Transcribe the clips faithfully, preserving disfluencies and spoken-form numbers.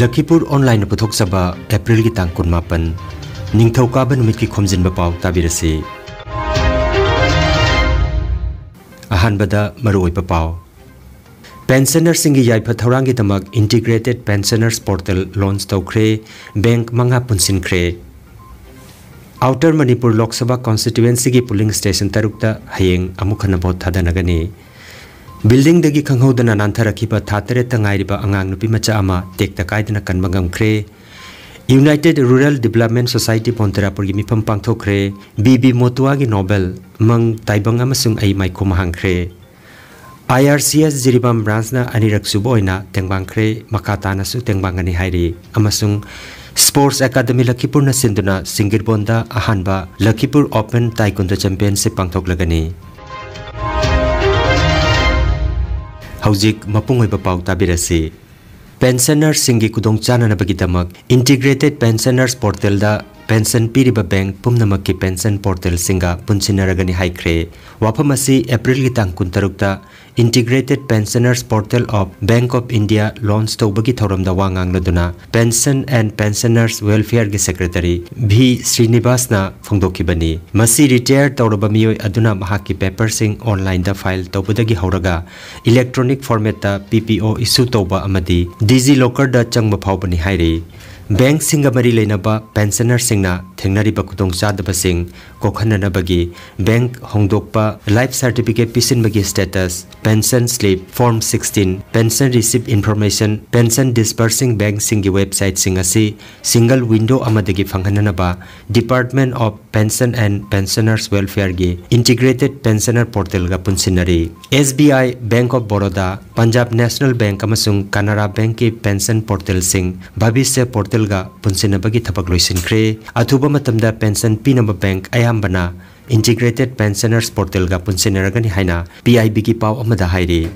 ꯂꯈꯤꯄꯨꯔ ꯑꯣꯟꯂꯥꯏꯟꯅ ꯄꯨꯊꯣꯛꯆꯕ ꯑꯦꯄ꯭ꯔꯤꯜꯒꯤ ꯇꯥꯡ ꯀꯨꯟꯃꯥꯄꯟ, ꯅꯤꯡꯊꯧꯀꯥꯕ ꯅꯨꯃꯤꯠꯀꯤ ꯈꯣꯝꯖꯤꯟꯕ ꯄꯥꯎ ꯇꯥꯕꯤꯔꯁꯤ꯫ ꯑꯍꯥꯟꯕꯗ ꯃꯔꯨꯑꯣꯏꯕ ꯄꯥꯎ꯫ ꯄꯦꯟꯁꯅꯔꯁꯤꯡꯒꯤ ꯌꯥꯏꯐ ꯊꯧꯔꯥꯡꯒꯤꯗꯃꯛ Integrated Pensioners Portal launch ꯇꯧꯈ꯭ꯔꯦ, ꯕꯦꯡꯛ ꯃꯉꯥ ꯄꯨꯟꯁꯤꯟꯈ꯭ꯔꯦ꯫ ꯑꯥꯎꯇꯔ ꯃꯅꯤꯄꯨꯔ ꯂꯣꯛ ꯁꯚꯥ ꯀꯣꯟꯁꯇꯤꯇ꯭ꯋꯦꯟꯁꯤꯒꯤ ꯄꯣꯂꯤꯡ ꯁ꯭ꯇꯦꯁꯟ ꯇꯔꯨꯛꯇ ꯍꯌꯦꯡ ꯑꯃꯨꯛ ꯍꯟꯅ ꯚꯣꯠ ꯊꯥꯗꯅꯒꯅꯤ꯫ ꯕꯤꯜꯗꯤꯡꯗꯒꯤ ꯈꯪꯍꯧꯗꯅ ꯅꯥꯟꯊꯔꯛꯈꯤꯕ ꯊꯥ ꯇꯔꯦꯠꯇ ꯉꯥꯏꯔꯤꯕ ꯑꯉꯥꯡ ꯅꯨꯄꯤ ꯃꯆꯥ ꯑꯃ ꯇꯦꯛꯇ ꯀꯥꯏꯗꯅ ꯀꯟꯕ ꯉꯝꯈ꯭ꯔꯦ꯫ United Rural Development Society ꯕꯣꯟꯇꯦꯔꯥꯄꯨꯔꯒꯤ ꯃꯤꯐꯝ ꯄꯥꯡꯊꯣꯛꯈ꯭ꯔꯦ꯫ ꯕꯤ ꯕꯤ ꯃꯣꯇꯨꯋꯥꯒꯤ ꯅꯣꯕꯦꯜ ꯃꯪ ꯇꯥꯏꯕꯪ ꯑꯃꯁꯨꯡ ꯑꯩ ꯃꯥꯏꯈꯨꯝ ꯍꯥꯡꯈ꯭ꯔꯦ꯫ ꯑꯥꯏ ꯑꯥꯔ ꯁꯤ ꯑꯦꯁ ꯖꯤꯔꯤꯕꯥꯝ ꯕ꯭ꯔꯥꯟꯁꯅ ꯑꯅꯤꯔꯛ ꯁꯨꯕ ꯑꯣꯏꯅ ꯇꯦꯡꯕꯥꯡꯈ꯭ꯔꯦ, ꯃꯈꯥ ꯇꯥꯅꯁꯨ ꯇꯦꯡꯕꯥꯡꯒꯅꯤ ꯍꯥꯏꯔꯤ꯫ ꯑꯃꯁꯨꯡ ꯁ꯭ꯄꯣꯔꯠꯁ ꯑꯦꯀꯥꯗꯃꯤ ꯂꯈꯤꯄꯨꯔꯅ ꯁꯤꯟꯗꯨꯅ ꯁꯤꯡꯒꯤꯔꯕꯣꯟꯗ ꯑꯍꯥꯟꯕ ꯂꯈꯤꯄꯨꯔ ꯑꯣꯄꯟ ꯇꯥꯏꯀꯨꯟꯗꯣ ꯆꯦꯝꯄꯤꯌꯟꯁꯤꯞ ꯄꯥꯡꯊꯣꯛꯂꯒꯅꯤ꯫ ꯍꯧꯖꯤꯛ ꯃꯄꯨꯡ ꯑꯣꯏꯕ ꯄꯥꯎ ꯇꯥꯕꯤꯔꯁꯤ꯫ ꯄꯦꯟꯁꯅꯔꯁꯤꯡꯒꯤ ꯈꯨꯗꯣꯡꯆꯥꯅꯅꯕꯒꯤꯗꯃꯛ Integrated Pensioners Portalꯗ ꯄꯦꯟꯁꯟ ꯄꯤꯔꯤꯕ ꯕꯦꯡꯛ ꯄꯨꯝꯅꯃꯛꯀꯤ ꯄꯦꯟꯁꯟ ꯄꯣꯔꯇꯦꯜꯁꯤꯡꯒ ꯄꯨꯟꯁꯤꯟꯅꯔꯒꯅꯤ ꯍꯥꯏꯈ꯭ꯔꯦ꯫ ꯋꯥꯐꯝ ꯑꯁꯤ ꯑꯦꯄ꯭ꯔꯤꯜꯒꯤ ꯇꯥꯡ ꯀꯨꯟꯇꯔꯨꯛꯇ Integrated Pensioners Portal of Bank of India launch ꯇꯧꯕꯒꯤ ꯊꯧꯔꯝꯗ ꯋꯥ ꯉꯥꯡꯂꯗꯨꯅ Pension and Pensioners Welfareꯒꯤ Secretary ꯚꯤ ꯁ꯭ꯔꯤꯅꯤꯕꯥꯁꯅ ꯐꯣꯡꯗꯣꯛꯈꯤꯕꯅꯤ꯫ ꯃꯁꯤ ꯔꯤꯇꯥꯌꯔ ꯇꯧꯔꯕ ꯃꯤꯑꯣꯏ ꯑꯗꯨꯅ ꯃꯍꯥꯛꯀꯤ ꯄꯦꯄꯔꯁꯤꯡ ꯑꯣꯟꯂꯥꯏꯟꯗ ꯐꯥꯏꯜ ꯇꯧꯕꯗꯒꯤ ꯍꯧꯔꯒ ꯏꯂꯦꯛꯇ꯭ꯔꯣꯅꯤꯛ ꯐꯣꯔꯃꯦꯠꯇ ꯄꯤ ꯄꯤ ꯑꯣ ꯏꯁꯨ ꯇꯧꯕ ꯑꯃꯗꯤ ꯗꯤꯖꯤ ꯂꯣꯀꯔꯗ ꯆꯪꯕ ꯐꯥꯎꯕꯅꯤ ꯍꯥꯏꯔꯤ꯫ ꯕꯦꯡꯛꯁꯤꯡꯒ ꯃꯔꯤ ꯂꯩꯅꯕ ꯄꯦꯟꯁꯅꯔꯁꯤꯡꯅ ꯊꯦꯡꯅꯔꯤꯕ ꯈꯨꯗꯣꯡꯆꯥꯗꯕꯁꯤꯡ ꯀꯣꯛꯍꯟꯅꯅꯕꯒꯤ ꯕꯦꯡꯛ ꯍꯣꯡꯗꯣꯛꯄ, ꯂꯥꯏꯐ ꯁꯥꯔꯇꯤꯐꯤꯀꯦꯠ ꯄꯤꯁꯤꯟꯕꯒꯤ status, pension slip, form sixteen, pension receipt information, pension ꯗꯤꯁꯕꯔꯁꯤꯡ ꯕꯦꯡꯛꯁꯤꯡꯒꯤ ꯋꯦꯕꯁꯥꯏꯠꯁꯤꯡ ꯑꯁꯤ ꯁꯤꯡꯒꯜ ꯋꯤꯟꯗꯣ ꯑꯃꯗꯒꯤ ꯐꯪꯍꯟꯅꯅꯕ Department of Pension and Pensioners Welfareꯒꯤ Integrated Pensioner Portalꯒ ꯄꯨꯟꯁꯤꯟꯅꯔꯤ꯫ S B I, Bank of Baroda, Punjab National Bank ꯑꯃꯁꯨꯡ ꯀꯅꯥꯔꯥ ꯕꯦꯡꯛꯀꯤ ꯄꯦꯟꯁꯟ ꯄꯣꯔꯇꯦꯜꯁꯤꯡ ꯚꯕꯤꯁ꯭ꯌ ꯄꯣꯔꯇꯦꯜꯒ ꯄꯨꯟꯁꯤꯟꯅꯕꯒꯤ ꯊꯕꯛ ꯂꯣꯏꯁꯤꯟꯈ꯭ꯔꯦ꯫ ꯑꯊꯨꯕ ꯃꯇꯝꯗ ꯄꯦꯟꯁꯟ ꯄꯤꯅꯕ ꯕꯦꯡꯛ ꯑꯌꯥꯝꯕꯅ Integrated Pensioners Portalꯒ ꯄꯨꯟꯁꯤꯟꯅꯔꯒꯅꯤ ꯍꯥꯏꯅ ꯄꯤ ꯑꯥꯏ ꯕꯤꯒꯤ ꯄꯥꯎ ꯑꯃꯗ ꯍꯥꯏꯔꯤ꯫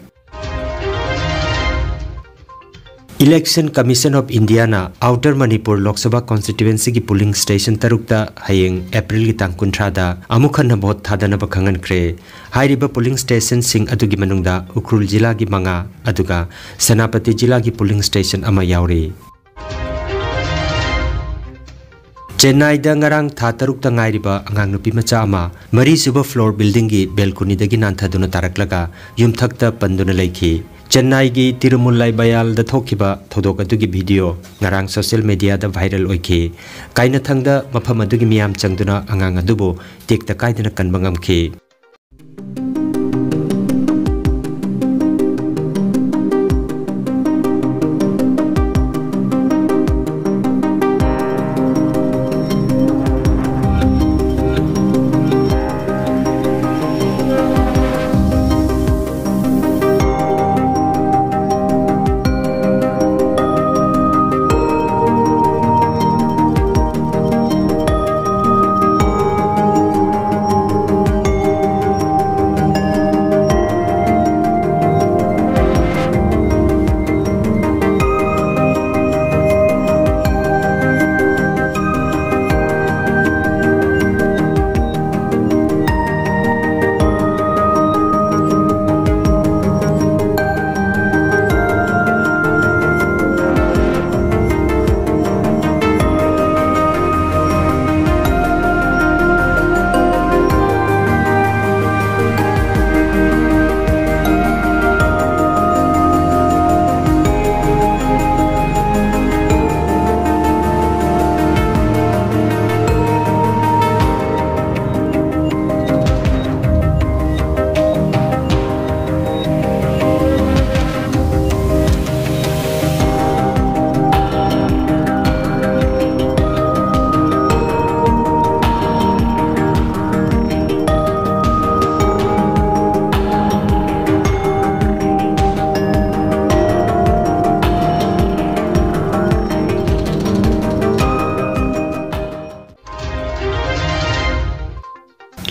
Election Commission of Indiaꯅ ꯑꯥꯎꯇꯔ ꯃꯅꯤꯄꯨꯔ ꯂꯣꯛ ꯁꯚꯥ ꯀꯣꯟꯁꯇꯤꯇ꯭ꯋꯦꯟꯁꯤꯒꯤ ꯄꯣꯂꯤꯡ ꯁ꯭ꯇꯦꯁꯟ ꯇꯔꯨꯛꯇ ꯍꯌꯦꯡ ꯑꯦꯄ꯭ꯔꯤꯜꯒꯤ ꯇꯥꯡ ꯀꯨꯟꯊ꯭ꯔꯥꯗ ꯑꯃꯨꯛ ꯍꯟꯅ ꯚꯣꯠ ꯊꯥꯗꯅꯕ ꯈꯪꯍꯟꯈ꯭ꯔꯦ꯫ ꯍꯥꯏꯔꯤꯕ ꯄꯣꯂꯤꯡ ꯁ꯭ꯇꯦꯁꯟꯁꯤꯡ ꯑꯗꯨꯒꯤ ꯃꯅꯨꯡꯗ ꯎꯈ꯭ꯔꯨꯜ ꯖꯤꯂꯥꯒꯤ ꯃꯉꯥ, ꯑꯗꯨꯒ ꯁꯦꯅꯥꯄꯇꯤ ꯖꯤꯂꯥꯒꯤ ꯄꯣꯂꯤꯡ ꯁ꯭ꯇꯦꯁꯟ ꯑꯃ ꯌꯥꯎꯔꯤ꯫ ꯆꯦꯟꯅꯥꯏꯗ ꯉꯔꯥꯡ ꯊꯥ ꯇꯔꯨꯛꯇ ꯉꯥꯏꯔꯤꯕ ꯑꯉꯥꯡ ꯅꯨꯄꯤ ꯃꯆꯥ ꯑꯃ ꯃꯔꯤꯁꯨꯕ floor buildingꯒꯤ balconyꯗꯒꯤ ꯅꯥꯟꯊꯗꯨꯅ ꯇꯥꯔꯛꯂꯒ ꯌꯨꯝꯊꯛꯇ ꯄꯟꯗꯨꯅ ꯂꯩꯈꯤ꯫ ꯆꯦꯟꯅꯥꯏꯒꯤ ꯇꯤꯔꯨꯃꯨꯜꯂꯥꯏ ꯕꯌꯥꯜꯗ ꯊꯣꯛꯈꯤꯕ ꯊꯧꯗꯣꯛ ꯑꯗꯨꯒꯤ video ꯉꯔꯥꯡ social mediaꯗ viral ꯑꯣꯏꯈꯤ꯫ ꯀꯥꯏꯅꯊꯪꯗ ꯃꯐꯝ ꯑꯗꯨꯒꯤ ꯃꯤꯌꯥꯝ ꯆꯪꯗꯨꯅ ꯑꯉꯥꯡ ꯑꯗꯨꯕꯨ ꯇꯦꯛꯇ ꯀꯥꯏꯗꯅ ꯀꯟꯕ ꯉꯝꯈꯤ꯫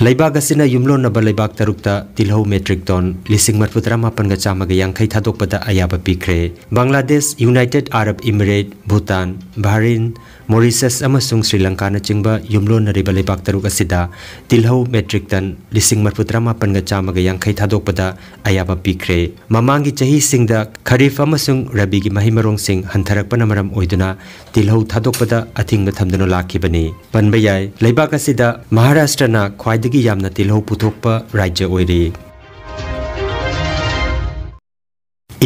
ꯂꯩꯕꯥꯛ ꯑꯁꯤꯅ ꯌꯨꯝꯂꯣꯟꯅꯕ ꯂꯩꯕꯥꯛ ꯇꯔꯨꯛꯇ ꯇꯤꯜꯍꯧ metric ton ꯂꯤꯁꯤꯡ ꯃꯔꯤꯐꯨ ꯇꯔꯥꯃꯥꯄꯟꯒ ꯆꯥꯝꯃꯒ ꯌꯥꯡꯈꯩ ꯊꯥꯗꯣꯛꯄꯗ ꯑꯌꯥꯕ ꯄꯤꯈ꯭ꯔꯦ꯫ Bangladesh, United Arab Emirates, Bhutan, Bahrain, Mauritius ꯑꯃꯁꯨꯡ ꯁ꯭ꯔꯤ ꯂꯪꯀꯥꯅꯆꯤꯡꯕ ꯌꯨꯝꯂꯣꯟꯅꯔꯤꯕ ꯂꯩꯕꯥꯛ ꯇꯔꯨꯛ ꯑꯁꯤꯗ ꯇꯤꯜꯍꯧ metric ton ꯂꯤꯁꯤꯡ ꯃꯔꯤꯐꯨꯇꯔꯥꯃꯥꯄꯟꯒ ꯆꯥꯝꯃꯒ ꯌꯥꯡꯈꯩ ꯊꯥꯗꯣꯛꯄꯗ ꯑꯌꯥꯕ ꯄꯤꯈ꯭ꯔꯦ꯫ ꯃꯃꯥꯡꯒꯤ ꯆꯍꯤꯁꯤꯡꯗ ꯈꯔꯤꯐ ꯑꯃꯁꯨꯡ ꯔꯕꯤꯒꯤ ꯃꯍꯩ ꯃꯔꯣꯡꯁꯤꯡ ꯍꯟꯊꯔꯛꯄꯅ ꯃꯔꯝ ꯑꯣꯏꯗꯨꯅ ꯇꯤꯜꯍꯧ ꯊꯥꯗꯣꯛꯄꯗ ꯑꯊꯤꯡꯕ ꯊꯝꯗꯨꯅ ꯂꯥꯛꯈꯤꯕꯅꯤ꯫ ꯄꯟꯕ ꯌꯥꯏ, ꯂꯩꯕꯥꯛ ꯑꯁꯤꯗ ꯃꯍꯥꯔꯥꯁꯇ꯭ꯔꯅ ꯈ꯭ꯋꯥꯏꯗꯒꯤ ꯌꯥꯝꯅ ꯇꯤꯜꯍꯧ ꯄꯨꯊꯣꯛꯄ ꯔꯥꯖ꯭ꯌ ꯑꯣꯏꯔꯤ꯫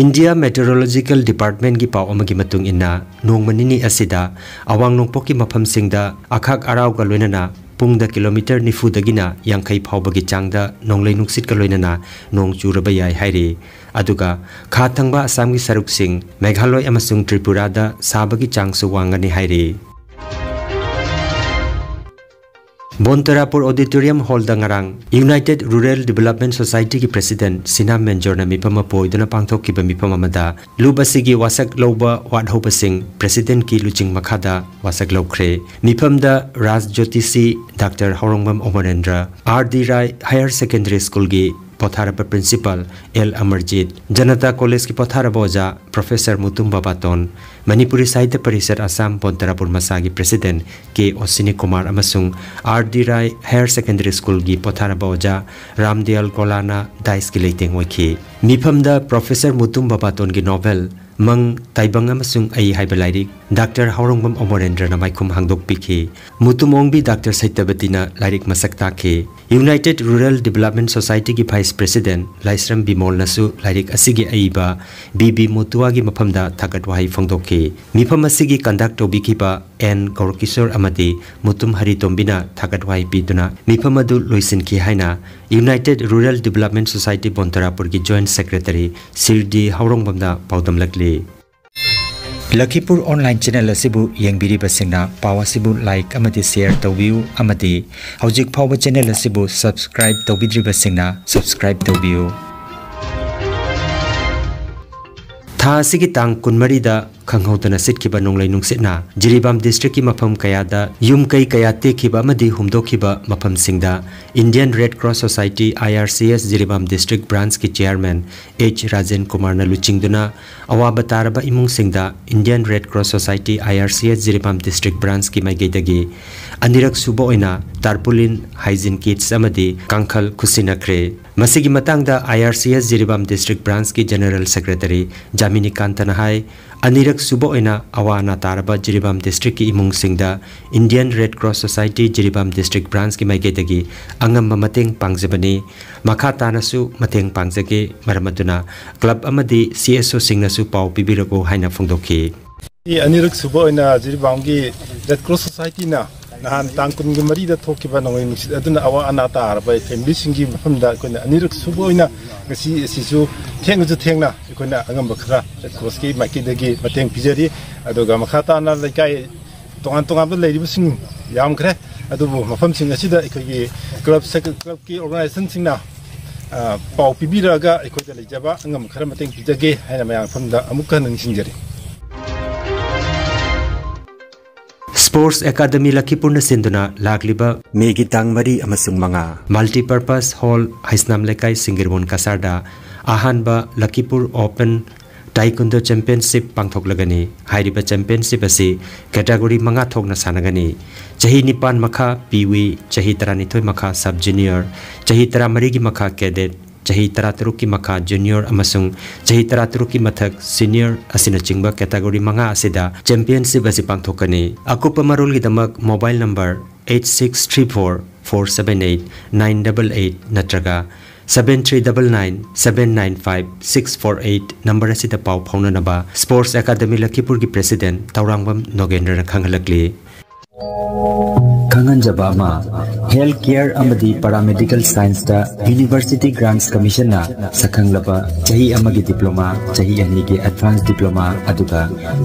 India Meteorological Departmentꯀꯤ ꯄꯥꯎ ꯑꯃꯒꯤ ꯃꯇꯨꯡ ꯏꯟꯅ, ꯅꯣꯡꯃ ꯅꯤꯅꯤ ꯑꯁꯤꯗ ꯑꯋꯥꯡ ꯅꯣꯡꯄꯣꯛꯀꯤ ꯃꯐꯝꯁꯤꯡꯗ ꯑꯈꯥꯛ ꯑꯔꯥꯎꯒ ꯂꯣꯏꯅꯅ ꯄꯨꯡꯗ kilometre ꯅꯤꯐꯨꯗꯒꯤꯅ ꯌꯥꯡꯈꯩ ꯐꯥꯎꯕꯒꯤ ꯆꯥꯡꯗ ꯅꯣꯡꯂꯩ ꯅꯨꯡꯁꯤꯠꯀ ꯂꯣꯏꯅꯅ ꯅꯣꯡ ꯆꯨꯔꯕ ꯌꯥꯏ ꯍꯥꯏꯔꯤ꯫ ꯑꯗꯨꯒ ꯈꯥ ꯊꯪꯕ ꯑꯁꯥꯝꯒꯤ ꯁꯔꯨꯛꯁꯤꯡ, ꯃꯦꯘꯥꯂꯣꯏ ꯑꯃꯁꯨꯡ ꯇ꯭ꯔꯤꯄꯨꯔꯥꯗ ꯁꯥꯕꯒꯤ ꯆꯥꯡꯁꯨ ꯋꯥꯡꯒꯅꯤ ꯍꯥꯏꯔꯤ꯫ ꯕꯣꯟꯇꯔꯥꯄꯨꯔ Auditorium Hallꯗ ꯉꯔꯥꯡ United Rural Development Societyꯒꯤ President ꯁꯤꯅꯥ ꯃꯦꯟꯖꯣꯔꯅ ꯃꯤꯐꯝ ꯑꯃ ꯄꯣꯏꯗꯨꯅ ꯄꯥꯡꯊꯣꯛꯈꯤꯕ ꯃꯤꯐꯝ ꯑꯃꯗ ꯂꯨꯞ ꯑꯁꯤꯒꯤ ꯋꯥꯁꯛ ꯂꯧꯕ ꯋꯥꯠꯍꯧꯕꯁꯤꯡ Presidentꯀꯤ ꯂꯨꯆꯤꯡ ꯃꯈꯥꯗ ꯋꯥꯁꯛ ꯂꯧꯈ꯭ꯔꯦ꯫ ꯃꯤꯐꯝꯗ ꯔꯥꯖ ꯖꯣꯇꯤꯁꯤ doctor Haorongbam Amarendra, R D Rai Higher Secondary Schoolꯒꯤ ꯄꯣꯊꯥꯔꯕ Principal ꯑꯦꯜ ꯑꯃꯔꯖꯤꯠ, ꯖꯅꯇꯥ ꯀꯣꯂꯦꯖꯀꯤ ꯄꯣꯊꯥꯔꯕ ꯑꯣꯖꯥ Professor ꯃꯨꯇꯨꯝ ꯕꯥꯕꯥꯇꯣꯟ, ꯃꯅꯤꯄꯨꯔꯤ ꯁꯥꯍꯤꯇ꯭ꯌ ꯄꯔꯤꯁꯠ ꯑꯁꯥꯝ ꯕꯣꯟꯇꯔꯥꯄꯨꯔ ꯃꯁꯥꯒꯤ President ꯀꯦ ꯑꯣꯁꯤꯅꯤ ꯀꯨꯃꯥꯔ ꯑꯃꯁꯨꯡ R D Rai Higher Secondary Schoolꯒꯤ ꯄꯣꯊꯥꯔꯕ ꯑꯣꯖꯥ ꯔꯥꯝꯗꯤꯌꯥꯜ ꯒꯣꯂꯥꯅ dais ꯀꯤ ꯂꯩꯇꯦꯡ ꯑꯣꯏꯈꯤ꯫ ꯃꯤꯐꯝꯗ Professor ꯃꯨꯇꯨꯝ ꯕꯥꯕꯥꯇꯣꯟꯒꯤ novel ꯃꯪ, ꯇꯥꯏꯕꯪ ꯑꯃꯁꯨꯡ ꯑꯩ ꯍꯥꯏꯕ ꯂꯥꯏꯔꯤꯛ ꯗꯥꯛꯇꯔ ꯍꯥꯎꯔꯣꯡꯕꯝ ꯑꯃꯔꯦꯟꯗ꯭ꯔꯅ ꯃꯥꯏꯈꯨꯝ ꯍꯥꯡꯗꯣꯛꯄꯤꯈꯤ꯫ ꯃꯨꯇꯨꯝ ꯑꯣꯡꯕꯤ ꯗꯥꯛꯇꯔ ꯁꯩꯇꯕꯇꯤꯅ ꯂꯥꯏꯔꯤꯛ ꯃꯁꯛ ꯇꯥꯛꯈꯤ꯫ United Rural Development Societyꯒꯤ Vice President ꯂꯥꯏꯁ꯭ꯔꯝ ꯕꯤꯃꯣꯜꯅꯁꯨ ꯂꯥꯏꯔꯤꯛ ꯑꯁꯤꯒꯤ ꯑꯏꯕ ꯕꯤ ꯕꯤ ꯃꯣꯇꯨꯋꯥꯒꯤ ꯃꯐꯝꯗ ꯊꯥꯒꯠ ꯋꯥꯍꯩ ꯐꯣꯡꯗꯣꯛꯈꯤ꯫ ꯃꯤꯐꯝ ꯑꯁꯤꯒꯤ conduct ꯇꯧꯕꯤꯈꯤꯕ ꯑꯦꯟ ꯒꯧꯔꯀꯤꯁꯣꯔ ꯑꯃꯗꯤ ꯃꯨꯇꯨꯝ ꯍꯔꯤꯇꯣꯝꯕꯤꯅ ꯊꯥꯒꯠ ꯋꯥꯍꯩ ꯄꯤꯗꯨꯅ ꯃꯤꯐꯝ ꯑꯗꯨ ꯂꯣꯏꯁꯤꯟꯈꯤ ꯍꯥꯏꯅ United Rural Development Society ꯕꯣꯟꯇꯔꯥꯄꯨꯔꯒꯤ Joint Secretary Shirdi ꯍꯥꯎꯔꯣꯡꯕꯝꯅ ꯄꯥꯎꯗꯝꯂꯛꯂꯤ꯫ ꯂꯈꯤꯄꯨꯔ online channel ꯑꯁꯤꯕꯨ ꯌꯦꯡꯕꯤꯔꯤꯕꯁꯤꯡꯅ ꯄꯥꯎ ꯑꯁꯤꯕꯨ like ꯑꯃꯗꯤ share ꯇꯧꯕꯤꯌꯨ ꯑꯃꯗꯤ ꯍꯧꯖꯤꯛ ꯐꯥꯎꯕ channel ꯑꯁꯤꯕꯨ subscribe ꯇꯧꯕꯤꯗ꯭ꯔꯤꯕꯁꯤꯡꯅ subscribe ꯇꯧꯕꯤꯌꯨ꯫ ꯊꯥ ꯑꯁꯤꯒꯤ ꯇꯥꯡ ꯀꯨꯟꯃꯔꯤꯗ ꯈꯪꯍꯧꯗꯅ ꯁꯤꯠꯈꯤꯕ ꯅꯣꯡꯂꯩ ꯅꯨꯡꯁꯤꯠꯅ ꯖꯤꯔꯤꯕꯥꯝ ꯗꯤꯁꯇ꯭ꯔꯤꯛꯀꯤ ꯃꯐꯝ ꯀꯌꯥꯗ ꯌꯨꯝ ꯀꯩ ꯀꯌꯥ ꯇꯦꯛꯈꯤꯕ ꯑꯃꯗꯤ ꯍꯨꯝꯗꯣꯛꯈꯤꯕ ꯃꯐꯝꯁꯤꯡꯗ Indian Red Cross Society, I R C S, Jiribam district ꯕ꯭ꯔꯥꯟꯁꯀꯤ ꯆꯤꯌꯔꯃꯦꯟ ꯑꯦꯆ ꯔꯥꯖꯦꯟ ꯀꯨꯃꯥꯔꯅ ꯂꯨꯆꯤꯡꯗꯨꯅ ꯑꯋꯥꯕ ꯇꯥꯔꯕ ꯏꯃꯨꯡꯁꯤꯡꯗ Indian Red Cross Society, I R C S, Jiribam district ꯕ꯭ꯔꯥꯟꯁꯀꯤ ꯃꯥꯏꯀꯩꯗꯒꯤ ꯑꯅꯤꯔꯛ ꯁꯨꯕ ꯑꯣꯏꯅ ꯇꯥꯔꯄꯨꯂꯤꯟ, ꯍꯥꯏꯖꯤꯟ ꯀꯤꯠꯁ ꯑꯃꯗꯤ ꯀꯥꯡꯈꯜ ꯈꯨꯠꯁꯤꯟꯅꯈ꯭ꯔꯦ꯫ ꯃꯁꯤꯒꯤ ꯃꯇꯥꯡꯗ I R C S Jiribam district ꯕ꯭ꯔꯥꯟꯁꯀꯤ ꯖꯦꯅꯔꯦꯜ ꯁꯦꯀ꯭ꯔꯦꯇꯔꯤ ꯖꯥꯃꯤꯅꯤꯀꯥꯟꯇꯅ ꯍꯥꯏ, ꯑꯅꯤꯔꯛ ꯁꯨꯕ ꯑꯣꯏꯅ ꯑꯋꯥ ꯑꯅꯥ ꯇꯥꯔꯕ ꯖꯤꯔꯤꯕꯥꯝ ꯗꯤꯁꯇ꯭ꯔꯤꯛꯀꯤ ꯏꯃꯨꯡꯁꯤꯡꯗ Indian Red Cross Society Jiribam district ꯕ꯭ꯔꯥꯟꯁꯀꯤ ꯃꯥꯏꯀꯩꯗꯒꯤ ꯑꯉꯝꯕ ꯃꯇꯦꯡ ꯄꯥꯡꯖꯕꯅꯤ꯫ ꯃꯈꯥ ꯇꯥꯅꯁꯨ ꯃꯇꯦꯡ ꯄꯥꯡꯖꯒꯦ, ꯃꯔꯝ ꯑꯗꯨꯅ ꯀ꯭ꯂꯕ ꯑꯃꯗꯤ ꯁꯤ ꯑꯦꯁ ꯑꯣꯁꯤꯡꯅꯁꯨ ꯄꯥꯎ ꯄꯤꯕꯤꯔꯛꯎ ꯍꯥꯏꯅ ꯐꯣꯡꯗꯣꯛꯈꯤ꯫ ꯑꯅꯤꯔꯛ ꯁꯨꯕ ꯑꯣꯏꯅ ꯖꯤꯔꯤꯕꯥꯝꯒꯤ Red Cross Society ꯅ ꯅꯍꯥꯟ ꯇꯥꯡ ꯀꯨꯟꯒ ꯃꯔꯤꯗ ꯊꯣꯛꯈꯤꯕ ꯅꯣꯡꯂꯩ ꯅꯨꯡꯁꯤꯠ ꯑꯗꯨꯅ ꯑꯋꯥ ꯑꯅꯥ ꯇꯥꯔꯕ ꯐꯦꯃꯤꯂꯤꯁꯤꯡꯒꯤ ꯃꯐꯝꯗ ꯑꯩꯈꯣꯏꯅ ꯑꯅꯤꯔꯛ ꯁꯨꯕ ꯑꯣꯏꯅ ꯉꯁꯤ ꯑꯁꯤꯁꯨ ꯊꯦꯡꯅꯁꯨ ꯊꯦꯡꯅ ꯑꯩꯈꯣꯏꯅ ꯑꯉꯝꯕ ꯈꯔ Red Cross ꯀꯤ ꯃꯥꯏꯀꯩꯗꯒꯤ ꯃꯇꯦꯡ ꯄꯤꯖꯔꯤ꯫ ꯑꯗꯨꯒ ꯃꯈꯥ ꯇꯥꯅ ꯂꯩꯀꯥꯏ ꯇꯣꯉꯥꯟ ꯇꯣꯉꯥꯟꯕ ꯂꯩꯔꯤꯕꯁꯤꯡ ꯌꯥꯝꯈ꯭ꯔꯦ, ꯑꯗꯨꯕꯨ ꯃꯐꯝꯁꯤꯡ ꯑꯁꯤꯗ ꯑꯩꯈꯣꯏꯒꯤ ꯀ꯭ꯂꯕ ꯁꯦꯛ-, ꯀ꯭ꯂꯕꯀꯤ ꯑꯣꯔꯒꯅꯥꯏꯖꯦꯁꯟꯁꯤꯡꯅ, ꯑ, ꯄꯥꯎ ꯄꯤꯕꯤꯔꯛꯑꯒ ꯑꯩꯈꯣꯏꯗ ꯂꯩꯖꯕ ꯑꯉꯝꯕ ꯈꯔ ꯃꯇꯦꯡ ꯄꯤꯖꯒꯦ ꯍꯥꯏꯅ ꯃꯌꯥꯝ ꯃꯐꯝꯗ ꯑꯃꯨꯛꯀ ꯍꯟꯅ ꯅꯤꯡꯁꯤꯡꯖꯔꯤ꯫ ꯁ꯭ꯄꯣꯔꯠꯁ ꯑꯦꯀꯥꯗꯃꯤ ꯂꯈꯤꯄꯨꯔꯅ ꯁꯤꯟꯗꯨꯅ ꯂꯥꯛꯂꯤꯕ ꯃꯦꯒꯤ ꯇꯥꯡ ꯃꯔꯤ ꯑꯃꯁꯨꯡ ꯃꯉꯥ ꯃꯜꯇꯤꯄꯔꯄꯁ ꯍꯣꯜ, ꯍꯩꯁꯅꯥꯝ ꯂꯩꯀꯥꯏ, ꯁꯤꯡꯒꯤꯔꯕꯣꯟ ꯀꯁꯥꯔꯗ ꯑꯍꯥꯟꯕ ꯂꯈꯤꯄꯨꯔ ꯑꯣꯄꯟ ꯇꯥꯏꯀꯨꯟꯗꯣ ꯆꯦꯝꯄꯤꯌꯟꯁꯤꯞ ꯄꯥꯡꯊꯣꯛꯂꯒꯅꯤ꯫ ꯍꯥꯏꯔꯤꯕ ꯆꯦꯝꯄꯤꯌꯟꯁꯤꯞ ꯑꯁꯤ ꯀꯦꯇꯥꯒꯣꯔꯤ ꯃꯉꯥ ꯊꯣꯛꯅ ꯁꯥꯟꯅꯒꯅꯤ꯫ ꯆꯍꯤ ꯅꯤꯄꯥꯟ ꯃꯈꯥ ꯄꯤ ꯋꯤ, ꯆꯍꯤ ꯇꯔꯥꯅꯤꯊꯣꯏ ꯃꯈꯥ ꯁꯕ ꯖꯨꯅꯤꯌꯔ, ꯆꯍꯤ ꯇꯔꯥꯃꯔꯤꯒꯤ ꯃꯈꯥ ꯀꯦꯗꯦꯠ, ꯆꯍꯤ ꯇꯔꯥꯇꯔꯨꯛꯀꯤ ꯃꯈꯥ ꯖꯨꯅꯤꯌꯔ ꯑꯃꯁꯨꯡ ꯆꯍꯤ ꯇꯔꯥꯇꯔꯨꯛꯀꯤ ꯃꯊꯛ ꯁꯤꯅꯤꯌꯔ ꯑꯁꯤꯅꯆꯤꯡꯕ ꯀꯦꯇꯥꯒꯣꯔꯤ ꯃꯉꯥ ꯑꯁꯤꯗ ꯆꯦꯝꯄꯤꯌꯟꯁꯤꯞ ꯑꯁꯤ ꯄꯥꯡꯊꯣꯛꯀꯅꯤ꯫ ꯑꯀꯨꯞꯄ ꯃꯔꯣꯜꯒꯤꯗꯃꯛ mobile number eight six three four four seven eight nine double eight ꯅꯠꯇ꯭ꯔꯒ seven three double nine seven nine five six four eight number ꯑꯁꯤꯗ ꯄꯥꯎ ꯐꯥꯎꯅꯅꯕ ꯁ꯭ꯄꯣꯔꯠꯁ ꯑꯦꯀꯥꯗꯃꯤ ꯂꯈꯤꯄꯨꯔꯒꯤ ꯄ꯭ꯔꯦꯁꯤꯗꯦꯟꯠ ꯇꯧꯔꯥꯡꯕꯝ ꯅꯣꯒꯦꯟꯗ꯭ꯔꯅ ꯈꯪꯍꯜꯂꯛꯂꯤ꯫ ꯈꯪꯍꯟꯖꯕ ꯑꯃ, ꯍꯦꯜꯊ ꯀꯦꯌꯔ ꯑꯃꯗꯤ ꯄꯦꯔꯥꯃꯦꯗꯤꯀꯦꯜ ꯁꯥꯏꯟꯁꯇ ꯌꯨꯅꯤꯚꯔꯁꯤꯇꯤ ꯒ꯭ꯔꯥꯟꯠꯁ ꯀꯃꯤꯁꯟꯅ ꯁꯛꯈꯪꯂꯕ ꯆꯍꯤ ꯑꯃꯒꯤ ꯗꯤꯄ꯭ꯂꯣꯃꯥ, ꯆꯍꯤ ꯑꯅꯤꯒꯤ ꯑꯦꯗꯚꯥꯟꯁ ꯗꯤꯄ꯭ꯂꯣꯃꯥ, ꯑꯗꯨꯒ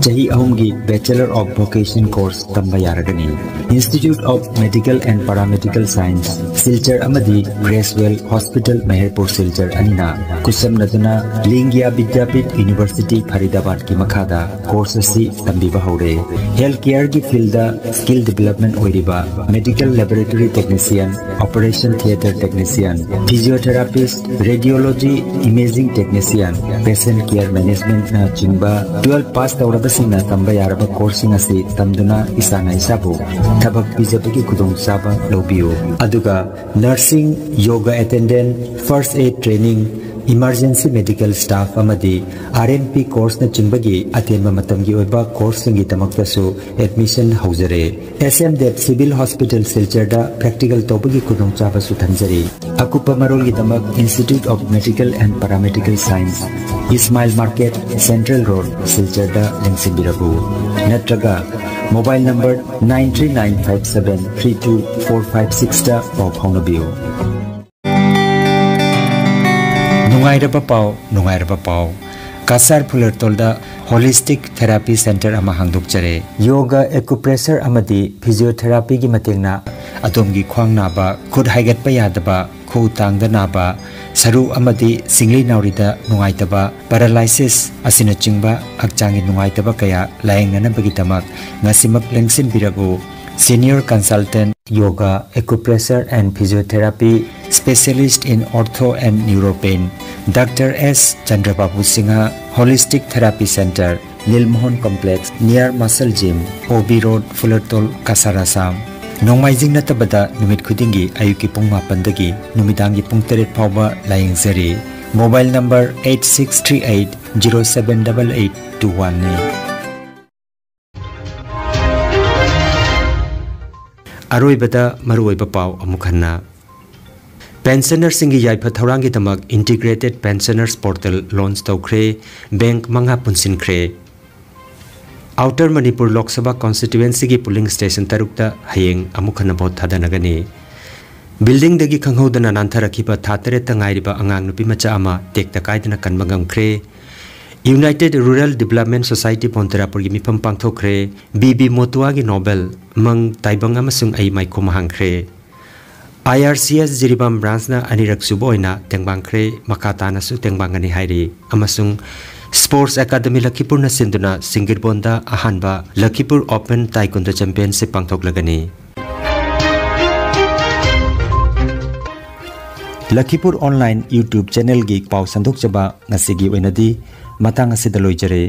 ꯆꯍꯤ ꯑꯍꯨꯝꯒꯤ ꯕꯦꯆꯦꯂꯔ ꯑꯣꯐ ꯚꯣꯀꯦꯁꯟ ꯀꯣꯔꯁ ꯇꯝꯕ ꯌꯥꯔꯒꯅꯤ꯫ Institute of medical and paramedical science, Silchar ꯑꯃꯗꯤ ꯒ꯭ꯔꯦꯁꯋꯦꯜ ꯍꯣꯁꯄꯤꯇꯥꯜ ꯃꯦꯍꯔꯄꯨꯔ ꯁꯤꯜꯆꯔ ꯑꯅꯤꯅ ꯈꯨꯠꯁꯝꯅꯗꯨꯅ ꯂꯤꯡꯒꯤꯌꯥ ꯕꯤꯗ꯭ꯌꯥꯄꯤꯊ ꯌꯨꯅꯤꯚꯔꯁꯤꯇꯤ ꯐꯔꯤꯗꯥꯕꯥꯗꯀꯤ ꯃꯈꯥꯗ ꯀꯣꯔꯁ ꯑꯁꯤ ꯇꯝꯕꯤꯕ ꯍꯧꯔꯦ꯫ ꯍꯦꯜꯊ ꯀꯦꯌꯔꯒꯤ ꯐꯤꯜꯗ ꯁ꯭ꯀꯤꯜ ꯗꯤꯚꯦꯂꯞꯃꯦꯟ ꯑꯣꯏꯔꯤꯕ medical laboratory technician, operation theatre technician, physiotherapist, radiology, imaging technician, patient care ꯃꯦꯅꯦꯖꯃꯦꯟꯠꯅꯆꯤꯡꯕ ꯇꯨꯋꯦꯜꯐ ꯄꯥꯁ ꯇꯧꯔꯕꯁꯤꯡꯅ ꯇꯝꯕ ꯌꯥꯔꯕ ꯀꯣꯔꯁꯁꯤꯡ ꯑꯁꯤ ꯇꯝꯗꯨꯅ ꯏꯁꯥꯅ ꯏꯁꯥꯕꯨ ꯊꯕꯛ ꯄꯤꯖꯕꯒꯤ ꯈꯨꯗꯣꯡꯆꯥꯕ ꯂꯧꯕꯤꯌꯨ꯫ ꯑꯗꯨꯒ nursing, yoga attendant, first aid training, emergency medical staff ꯑꯃꯗꯤ ꯑꯥꯔ ꯑꯦꯝ ꯄꯤ ꯀꯣꯔꯁꯅꯆꯤꯡꯕꯒꯤ ꯑꯇꯦꯟꯕ ꯃꯇꯝꯒꯤ ꯑꯣꯏꯕ ꯀꯣꯔꯁꯁꯤꯡꯒꯤꯗꯃꯛꯇꯁꯨ ꯑꯦꯗꯃꯤꯁꯟ ꯍꯧꯖꯔꯦ꯫ S M Dev civil hospital ꯁꯤꯜꯆꯔꯗ ꯄ꯭ꯔꯦꯛꯇꯤꯀꯦꯜ ꯇꯧꯕꯒꯤ ꯈꯨꯗꯣꯡꯆꯥꯕꯁꯨ ꯊꯝꯖꯔꯤ꯫ ꯑꯀꯨꯞꯄ ꯃꯔꯣꯜꯒꯤꯗꯃꯛ institute of medical and paramedical science, Ismail market, central road, ꯁꯤꯜꯆꯔꯗ ꯂꯦꯡꯁꯤꯟꯕꯤꯔꯛꯎ꯫ ꯅꯠꯇ꯭ꯔꯒ mobile number nine three nine five seven three two four five ꯁꯤꯛꯁꯇ ꯄꯥꯎ ꯐꯥꯎꯅꯕꯤꯌꯨ꯫ ꯅꯨꯡꯉꯥꯏꯔꯕ ꯄꯥꯎ, ꯅꯨꯡꯉꯥꯏꯔꯕ ꯄꯥꯎ꯫ ꯀꯁꯥꯔ ꯐꯨꯂꯔꯇꯣꯜꯗ ꯍꯣꯂꯤꯁꯇꯤꯛ ꯊꯦꯔꯥꯄꯤ ꯁꯦꯟꯇꯔ ꯑꯃ ꯍꯥꯡꯗꯣꯛꯆꯔꯦ꯫ ꯌꯣꯒꯥ, ꯑꯦꯀꯨꯄ꯭ꯔꯦꯁꯔ ꯑꯃꯗꯤ ꯐꯤꯖꯤꯌꯣꯊꯦꯔꯥꯄꯤꯒꯤ ꯃꯇꯦꯡꯅ ꯑꯗꯣꯝꯒꯤ ꯈ꯭ꯋꯥꯡ ꯅꯥꯕ, ꯈꯨꯠ ꯍꯥꯏꯒꯠꯄ ꯌꯥꯗꯕ, ꯈꯨꯎ ꯇꯥꯡꯗ ꯅꯥꯕ, ꯁꯔꯨ ꯑꯃꯗꯤ ꯁꯤꯡꯂꯤ ꯅꯥꯎꯔꯤꯗ ꯅꯨꯡꯉꯥꯏꯇꯕ, ꯄꯦꯔꯥꯂꯥꯏꯁꯤꯁ ꯑꯁꯤꯅꯆꯤꯡꯕ ꯍꯛꯆꯥꯡꯒꯤ ꯅꯨꯡꯉꯥꯏꯇꯕ ꯀꯌꯥ ꯂꯥꯌꯦꯡꯅꯅꯕꯒꯤꯗꯃꯛ ꯉꯁꯤꯃꯛ ꯂꯦꯡꯁꯤꯟꯕꯤꯔꯛꯎ꯫ Senior Consultant Yoga, Acupressure and Physiotherapy, Specialist in Ortho and Neuropain, doctor S Chandrababu Singh, Holistic Therapy Center, Nil Mohan complex, near Muscle Gym, O B road, Fulertal, Cachar, Assam. ꯅꯣꯡꯃꯥꯏꯖꯤꯡ ꯅꯠꯇꯕꯗ ꯅꯨꯃꯤꯠ ꯈꯨꯗꯤꯡꯒꯤ ꯑꯌꯨꯛꯀꯤ ꯄꯨꯡ ꯃꯥꯄꯟꯗꯒꯤ ꯅꯨꯃꯤꯗꯥꯡꯒꯤ ꯄꯨꯡ ꯇꯔꯦꯠ ꯐꯥꯎꯕ ꯂꯥꯌꯦꯡꯖꯔꯤ꯫ Mobile number eight six three eight zero seven double eight two ꯋꯥꯟꯅꯤ꯫ ꯑꯔꯣꯏꯕꯗ ꯃꯔꯨꯑꯣꯏꯕ ꯄꯥꯎ ꯑꯃꯨꯛ ꯍꯟꯅ꯫ ꯄꯦꯟꯁꯅꯔꯁꯤꯡꯒꯤ ꯌꯥꯏꯐ ꯊꯧꯔꯥꯡꯒꯤꯗꯃꯛ Integrated Pensioners Portal launch ꯇꯧꯈ꯭ꯔꯦ꯫ ꯕꯦꯡꯛ ꯃꯉꯥ ꯄꯨꯟꯁꯤꯟꯈ꯭ꯔꯦ꯫ ꯑꯥꯎꯇꯔ ꯃꯅꯤꯄꯨꯔ ꯂꯣꯛ ꯁꯚꯥ ꯀꯣꯟꯁꯇꯤꯇ꯭ꯌꯨꯑꯦꯟꯁꯤꯒꯤ ꯄꯣꯂꯤꯡ ꯁ꯭ꯇꯦꯁꯟ ꯇꯔꯨꯛꯇ ꯍꯌꯦꯡ ꯑꯃꯨꯛ ꯍꯟꯅ ꯚꯣꯠ ꯊꯥꯗꯅꯒꯅꯤ꯫ ꯕꯤꯜꯗꯤꯡꯗꯒꯤ ꯈꯪꯍꯧꯗꯅ ꯅꯥꯟꯊꯔꯛꯈꯤꯕ ꯊꯥ ꯇꯔꯦꯠꯇ ꯉꯥꯏꯔꯤꯕ ꯑꯉꯥꯡ ꯅꯨꯄꯤ ꯃꯆꯥ ꯑꯃ ꯇꯦꯛꯇ ꯀꯥꯏꯗꯅ ꯀꯟꯕ ꯉꯝꯈ꯭ꯔꯦ꯫ ꯌꯨꯅꯥꯏꯇꯦꯗ ꯔꯨꯔꯦꯜ ꯗꯤꯕꯂꯞꯃꯦꯟ ꯁꯣꯁꯥꯏꯇꯤ ꯕꯣꯟꯇꯦꯔꯥꯄꯨꯔꯒꯤ ꯃꯤꯐꯝ ꯄꯥꯡꯊꯣꯛꯈ꯭ꯔꯦ꯫ ꯕꯤ ꯕꯤ ꯃꯣꯇꯨꯋꯥꯒꯤ ꯅꯣꯕꯦꯜ ꯃꯪ ꯇꯥꯏꯕꯪ ꯑꯃꯁꯨꯡ ꯑꯩ ꯃꯥꯏꯈꯨꯝ ꯍꯥꯡꯈ꯭ꯔꯦ꯫ ꯑꯥꯏ ꯑꯥꯔ ꯁꯤ ꯑꯦꯁ ꯖꯤꯔꯤꯕꯥꯝ ꯕ꯭ꯔꯥꯟꯁꯅ ꯑꯅꯤꯔꯛ ꯁꯨꯕ ꯑꯣꯏꯅ ꯇꯦꯡꯕꯥꯡꯈ꯭ꯔꯦ, ꯃꯈꯥ ꯇꯥꯅꯁꯨ ꯇꯦꯡꯕꯥꯡꯒꯅꯤ ꯍꯥꯏꯔꯤ꯫ ꯑꯃꯁꯨꯡ ꯁ꯭ꯄꯣꯔꯠꯁ ꯑꯦꯀꯥꯗꯃꯤ ꯂꯈꯤꯄꯨꯔꯅ ꯁꯤꯟꯗꯨꯅ ꯁꯤꯡꯒꯤꯔꯕꯣꯟꯗ ꯑꯍꯥꯟꯕ ꯂꯈꯤꯄꯨꯔ ꯑꯣꯄꯟ ꯇꯥꯏꯀꯨꯟꯗꯣ ꯆꯦꯝꯄꯤꯌꯟꯁꯤꯞ ꯄꯥꯡꯊꯣꯛꯂꯒꯅꯤ꯫ ꯂꯈꯤꯄꯨꯔ ꯑꯣꯟꯂꯥꯏꯟ YouTube ꯆꯦꯅꯦꯜꯒꯤ ꯄꯥꯎ ꯁꯟꯗꯣꯛꯆꯕ ꯉꯁꯤꯒꯤ ꯑꯣꯏꯅꯗꯤ ꯃꯇꯥꯡ ꯑꯁꯤꯗ ꯂꯣꯏꯖꯔꯦ꯫